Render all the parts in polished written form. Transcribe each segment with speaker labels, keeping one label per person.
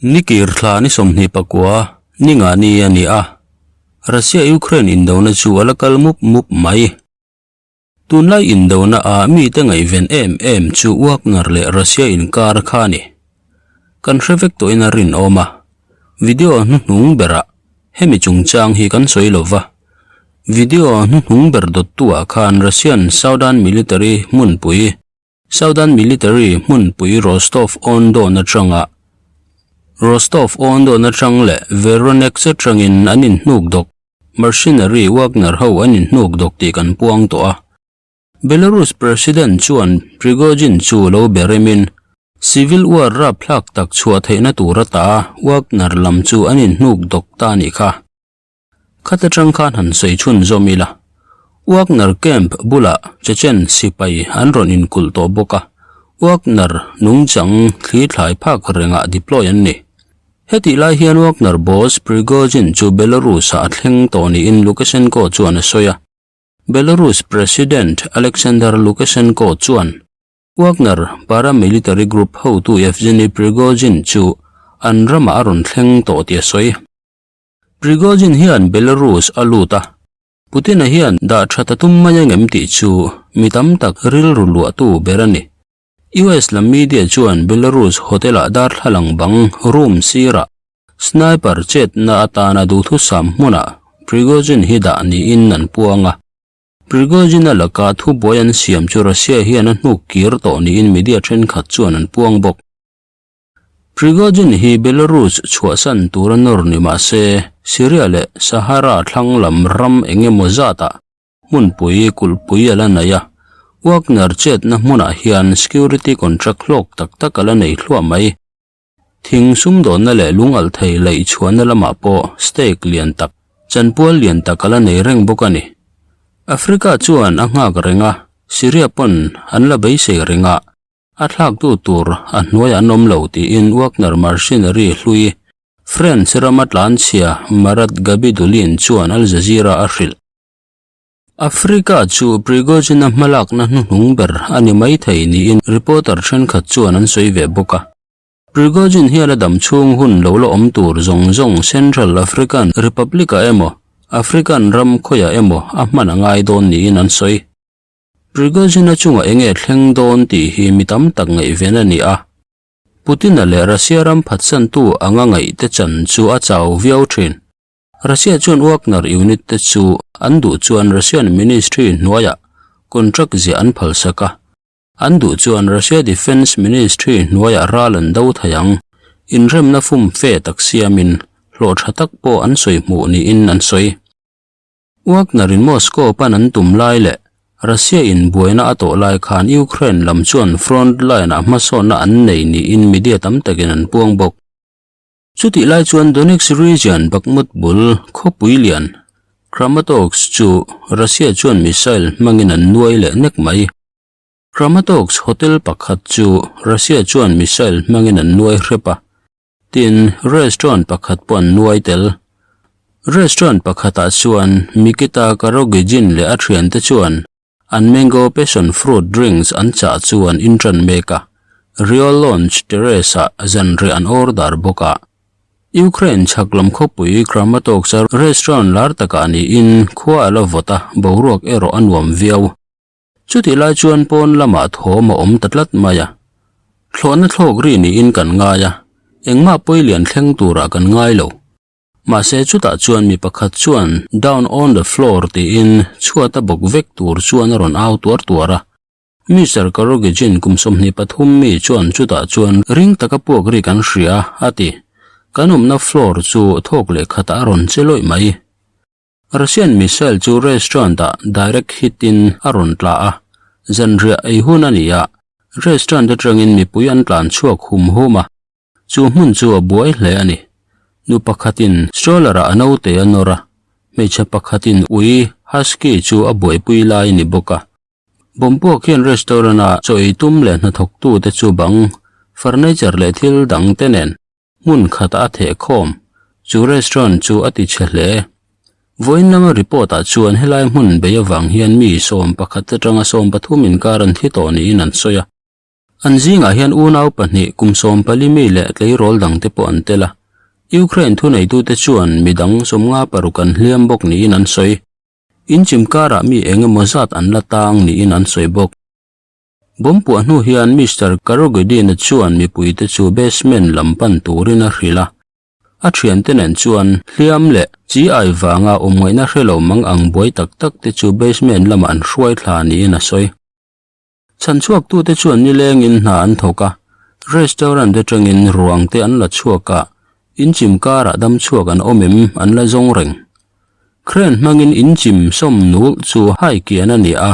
Speaker 1: Nikir thla ni 29, ni nga ni a ni a, Russia-Ukraine indona chu a la kal mup mup mai. Tunlai indona ah mite ngaihven em em chu Wagner leh Russia inkar kha a ni. Kan hre vek tawhin a rinawm a, video hnuhnung berah hemi chungchang hi kan sawi lo va. Video hnuhnung ber dawttu ah khan Russian Southern Military hmunpui Southern Military hmunpui Rostov-on-Don atanga Rostov-on-Don atang leh Veronex atangin an inhnuk dawk, mercenary Wagner ho an inhnuk dawk tih kan puang tawh a. Belarus President chuan Prigozhin chu lo be remin civil war rapthlak tak chhuah theihna tur ata Wagner lam chu an inhnuk dawk ta a nih kha. Khat atang khan han sawi chhunzawm ila, Wagner camp bulah Chechen sipai an rawn inkulh tawh bawk a, Wagner nungchang thli thlai phak rengah deploy an ni. Hetih lai hian Wagner boss Prigozhin chu Belarus-ah a thleng tawh niin Lukashenko chuan a sawi a. Belarus President Alexander Lukashenko chuan Wagner paramilitary group hotu Yevgeny Prigozhin chu an ramah a rawn thleng tawh tih a sawi. Prigozhin hian Belarus a lut a, Putin-a hian dah that a tum mai angem tih chu mi tam tak rilru luahtu ber a ni. US lam media chuan Belarus hotel-ah darthlalang bang room sirah sniper chetna atana duhthusam hmunah Prigozhin hi dah niin an puang a. Prigozhin-a laka thubuai an siam chu Russia hian a hnuk kir tawh niin media thenkhat chuan an puang bawk. Prigozhin hi Belarus chhuahsan tura nawr ni mah se, Syria leh Sahara thlang lam ram eng emaw zatah hmunpui kulhpui a la nei a, Wagner chetna hmunah hian security contract hlawk tak tak a la nei hluah mai. Thing sumdawnna leh lungalh thei laih chhuahna lamah pawh stake lian tak, chanpual lian tak a la nei reng bawk a ni. Africa chuan a nghak reng a, Syria pawn an la beisei reng a, A thlaktu tur a hnuaiah an awm lo tiin Wagner mercenary hlui French rama tlanchhia Marat Gabidulin chuan Al Jazeera a hrilh. Africa chu Prigozhin-a hmalakna hnuhnung ber a ni maithei niin reporter thenkhat chuan an sawi ve bawk a. Prigozhin hian a dam chhung hun lo la awm tur zawng zawng Central African Republic-ah emaw African ram khawiah emaw a hman a ngai dawn niin an sawi. Prigozhin-a chungah eng nge thleng dawn tih hi mi tam tak ngaihven a ni a. Putin-a leh Russia ram phatsantu anga ngaihte chan chu a chau viau thin. Russia chuan Wagner unit te chu an duh chuan Russian Ministry hnuaiah contract ziah an phalsak a. An duh chuan Russia Defence Ministry hnuaiah ral an do thei ang. Inremna fumfe tak siamin hlawh tha tak pawh an sawi hmuh niin an sawi. Wagner-in Moscow pan an tum lai leh Russia-in buaina a tawh lai khan Ukraine lam chuan front line-ah hmasawnna an nei niin media tam takin an puang bawk. Chutih lai chuan Donetsk region Bakhmut bul khawpui lian Kramatorsk chu Russia chuan missile hmangin an nuai leh nek mai. Kramatorsk hotel pakhat chu Russia chuan missile hmangin an nuai hrep a. Tin, restaurant pakhat pawh an nuai tel. Restaurant pakhatah chuan Mikita Karogijin leh a thiante chuan an mango passion fruit drinks an chah chu an inṭan mek a, Rio Lounge Terrace-ah zanriah an order bawk a. Ukraine chhak lam khawpui Kramatorsk-a restaurant lar takah niin khua a la vawt a, boruak erawh a nuam viau. Chutih lai chuan pawn lamah thawm a awm ta tlat mai a, thlawhna thlawk ri niin kan ngai a, engmah pawi lian thleng turah kan ngai lo. Mahse chutah chuan mi pakhat chuan down on the floor tiin chhuat a bawk vek tur chuan a rawn au tuar tuar a. Mister Karogejin kum 23 mi chuan chutah chuan ring taka puak ri kan hria a ti. Kan awmna floor chu thawk leh khatah a rawn che lawih mai. Russian missile chu restaurant-ah direct hit-in a rawn tla a, zanriah ei hun a ni a, restaurant atangin mipui an tlan chhuak hum hum a, chu hmun chu a buai hle a ni. Nu pakhatin stroller-ah a naute a nawr a, hmeichhe pakhatin ui, husky, chu a buaipui lai a ni bawk a. Bomb puak hian restaurant-a chaw ei tum leh hnathawktute chu bang, furniture leh thil dangte nen Hmun khatah a theh khawm. Chu restaurant chu a ti chhe hle. Vawiin lama report-ah chuan helai hmun bei avang hian mi 11 atanga 13 inkar an thi tawh niin an sawi a. An zingah hian unau pahnih kum 14 mi leh tleirawl dangte pawh an tel a. Ukraine thuneitute chuan midang 56 an hliam bawk niin an sawi. Inchim karah mi eng emaw zat an la tang niin an sawi bawk. Bomb puah hnu hian Mister Karogedin-a chuan mipuite chu basement lam pan turin a hrilh a. A thiante nen chuan hliam leh chi ai vanga awm ngaihna hre lo mang ang buai tak tak te chu basement lamah an hruai thla niin a sawi. Chhanchhuaktute chuan nilengin hna an thawk a, restaurant atangin ruang te an la chhuak a, inchim karah damchhuak an awm em an la zawng reng. Crane hmangin inchim sawm nulh chu hai kian a ni a,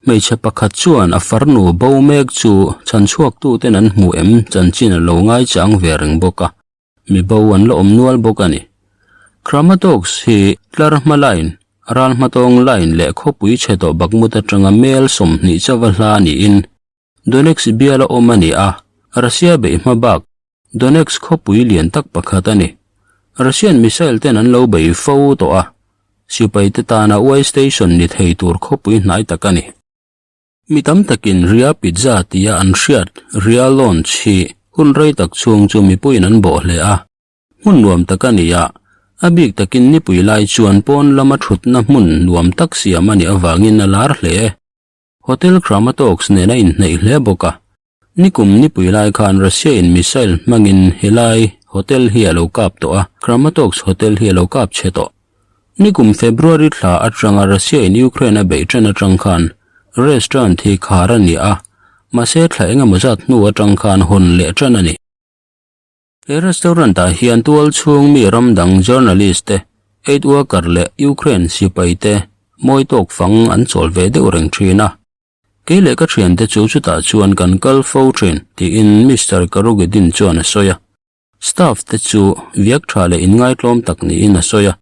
Speaker 1: Hmeichhe pakhat chuan a farnu bo mek chu chhanchhuaktuten an hmu em chanchin a lo ngaichang ve reng bawk a, mi bo an la awm nual bawk a ni. Kramatorsk hi tlar hma line, ral hmatawng line leh khawpui chhe tawh Bakhmut atanga mel 20 chauva hla niin Donetsk biala awm a ni a, Russia beih hma bak Donetsk khawpui lian tak pakhat a ni. Russian missile ten an lo bei fo tawh a, sipai te tana way station ni thei tur khawpui hnai tak a ni. Mi tam takin Ria Pizza tia an hriat Ria Lounge hi hun rei tak chhung chu mipuiin an bawh hle a, hmun nuam tak a ni a, a bik takin nipui lai chuan pawn lama thutna hmun nuam tak siam a nih avangin a lar hle. Hotel Kramatorsk nen a inhneih hle bawk a. Nikum nipui lai khan Russia in missile hmangin helai hotel hi a lo kap tawh a, Kramatorsk hotel hi a lo kap chhe tawh. Nikum February thla atanga Russia in Ukraine a beih ṭan aṭang khan restaurant hi khar a ni a, mahse thla engemaw zat hnu aṭang khan hawn leh ṭan a ni. He restaurant ah hian tual chhung mi ram dang journalist te, aid worker leh Ukraine sipai te mawi tawk fang an chawl ve deuh reng thin a. Kei leh ka thiante chu chutah chuan kan kal fo thin, tiin Mister Karugedin chuan a sawi a. Staff te chu viak tha leh inngaitlawm tak niin a sawi a.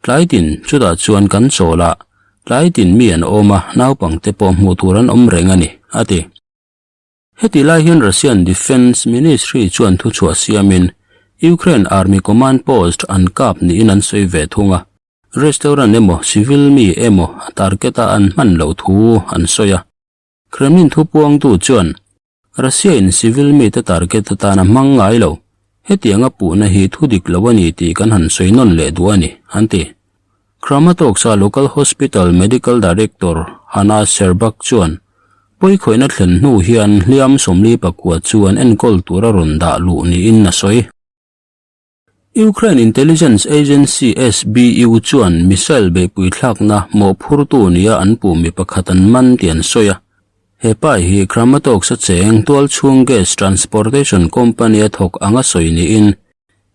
Speaker 1: Tlai tin chutah chuan kan chawl a, tlai tin mi an awm a, naupangte pawh hmuh tur an awm reng a ni, a ti. Heti lai hian Russian Defence Ministry chuan thuchhuah siamin Ukraine Army Command Post an kap niin an sawi ve thung a, restaurant emaw civil mi emaw a target a an hman loh thu an sawi a. Kremlin thupuangtu chuan Russia in civil mite target atan a hmang ngai lo, hetianga puhna hi thu dik lo a ni tih kan han sawi nawn leh duh a ni, an ti. Kramatorsk-a local hospital medical director Hanna Sherbak chuan pawikhawihna thlen hnu hian hliam 44 chu an enkawl tur a rawn dah luh niin a sawi. Ukraine intelligence agency SBU chuan missile beihpui thlakna mawhphurtu nia an puh mi pakhat an man tih an sawi a. He pa hi Kramatorsk-a cheng tualchhung gas transportation company a thawk anga sawi niin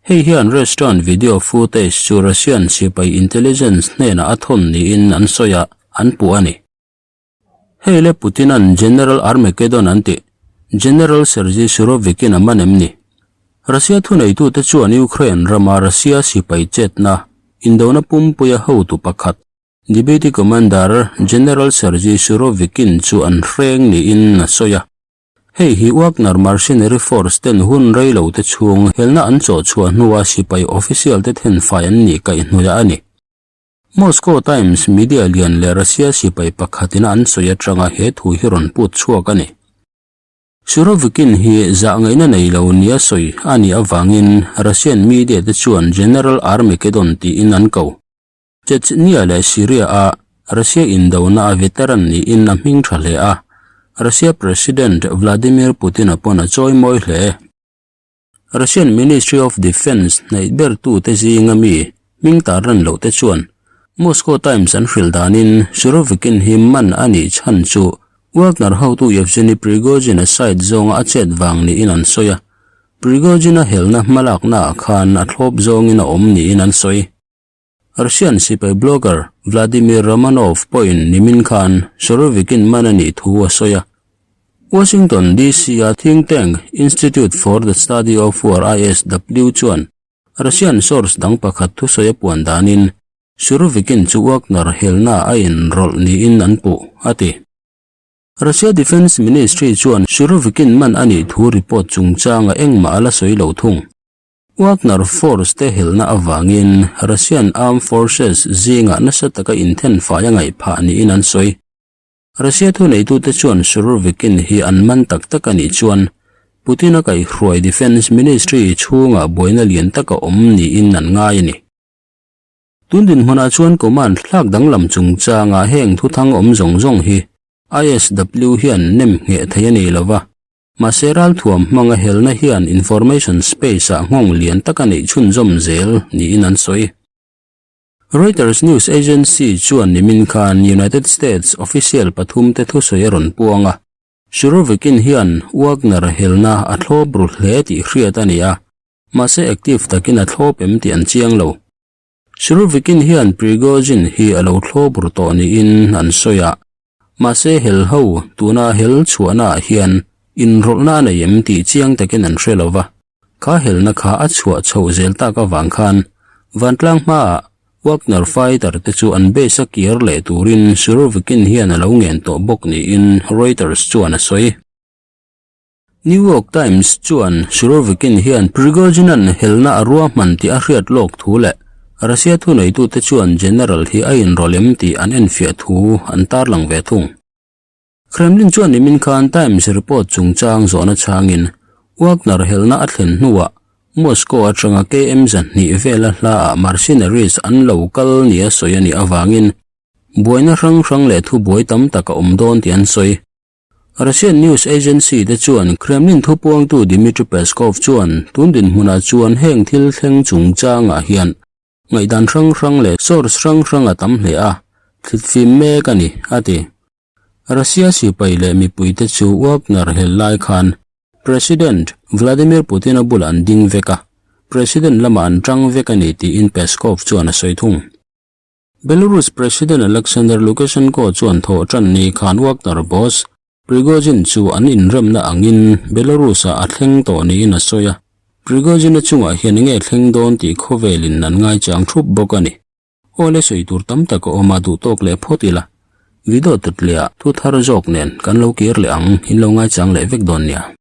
Speaker 1: Hei hian restaurant video footage chu Russian sipai intelligence hnenah a thawn niin an sawi a, an puh a ni. Hei le Putin-a'n General Armageddon an tih, General Sergei Surovikin a man em ni? Russia thuneitute chuan Ukraine rama Russia sipai chetna indona pumpuia hotu pakhat, Deputy Commander General Sergei Surovikin chu an hreng niin a sawi a. Hei hi Wagner Mercenary Force ten hun rei lo te chhung helna an chawh chhuah hnua sipai official te thenfai an nih kaihhnuaiah a ni. Moscow Times media lian leh Russia sipai pakhatin an sawi atanga he thu hi rawn put chhuak a ni. Surovikin hi zah ngaihna nei lo nia sawi a nih avangin Russian media te chuan General Armageddon tiin an ko. Chechnya leh Syria-a Russia indona a veteran niin a hming tha hle a, Russia President Vladimir Putin-a pawn a chawimawi hle. Russian Ministry of Defence hnaih bertute zinga mi hming tarlan loh te chuan Moscow Times an hrilh danin Surovikin hi man a nih chhan chu Wagner hotu Yevgeny Prigozhin-a side zawnga a chet vang niin an sawi a, Prigozhin-a helna hmalaknaah khan a thlawp zawngin a awm niin an sawi. Russian sipai blogger Vladimir Romanov pawhin nimin khan Surovikin man a nih thu a sawi a. Washington DC-a think tank Institute for the Study of War, ISW, chuan Russian source dang pakhat thusawi a puan danin Surovikin chu Wagner helna a inrawlh niin an puh, a ti. Russia Defence Ministry chuan Surovikin man a nih thu report chungchanga engmah a la sawi lo thung. Wagner Force te helna avangin Russian Armed Forces zingah nasa taka inthenfai a ngaih phah niin an sawi. Russia thuneitute chuan Surovikin hi an man tak tak a nih chuan Putin-a kaihhruai Defence Ministry chhungah buaina lian tak a awm niin an ngai a ni. Tun dinhmunah chuan command thlak danglam chungchangah heng thuthang awm zawng zawng hi ISW hian nem ngheh thei a ni lo va, mahse ralthuam hmanga helna hian information space-ah nghawng lian tak a neih chhunzawm zel niin an sawi. Reuters news agency chuan nimin khan United States official pathumte thusawi a rawn puang a, Surovikin hian Wagner helna a thlawp ru hle tih hriat a ni a, mahse active takin a thlawp em tih an chiang lo. Surovikin hian Prigozhin hi a lo thlawp ru tawh niin an sawi a, mahse hel ho tuna hel chhuahnaah hian inrawlhna a nei em tih chiang takin an hre lo va. Kha helna kha a chhuah chhoh zel tak avang khan vantlang hmaah Wagner fighter te chu an base a kir leh turin Surovikin hian a lo ngen tawh bawk niin Reuters chuan a sawi. New York Times chuan Surovikin hian Prigozhin-a'n helna a ruahman tih a hriat lawk thu leh Russia thuneitute chuan general hi a inrawlh em tih an enfiah thu an tarlang ve thung. Kremlin chuan nimin khan Times report chungchang zawhna chhangin Wagner helna a thlen hnuah Moscow atanga KM 200 vela hlaah mercenaries an lo kal nia sawi a nih avangin buaina hrang hrang leh thubuai tam tak a awm dawn tih an sawi. Russian news agency te chuan Kremlin thupuangtu Dmitry Peskov chuan tun dinhmunah chuan heng thil thleng chungchangah hian ngaihdan hrang hrang leh source hrang hrang a tam hle a, thlitfim mek a ni, a ti. Russia sipai leh mipuite chu Wagner hel lai khan President Vladimir Putin-a bulah an ding vek a, President lamah an tang vek a ni tiin Peskov chuan a sawi thung. Belarus President Alexander Lukashenko chuan thawh tan ni khan Wagner boss Prigozhin chu an inremna angin Belarus-ah a thleng tawh niin a sawi a, Prigozhin-a chungah hian enge thleng dawn tih khawvelin an ngaichang thup bawk a ni. Aw le sawi tur tam tak a awm a duh tawk leh phawt ila, video tut leh ah thu thar zawk nen kan lo kir leh ang in lo ngaichang leh vek dawn nia.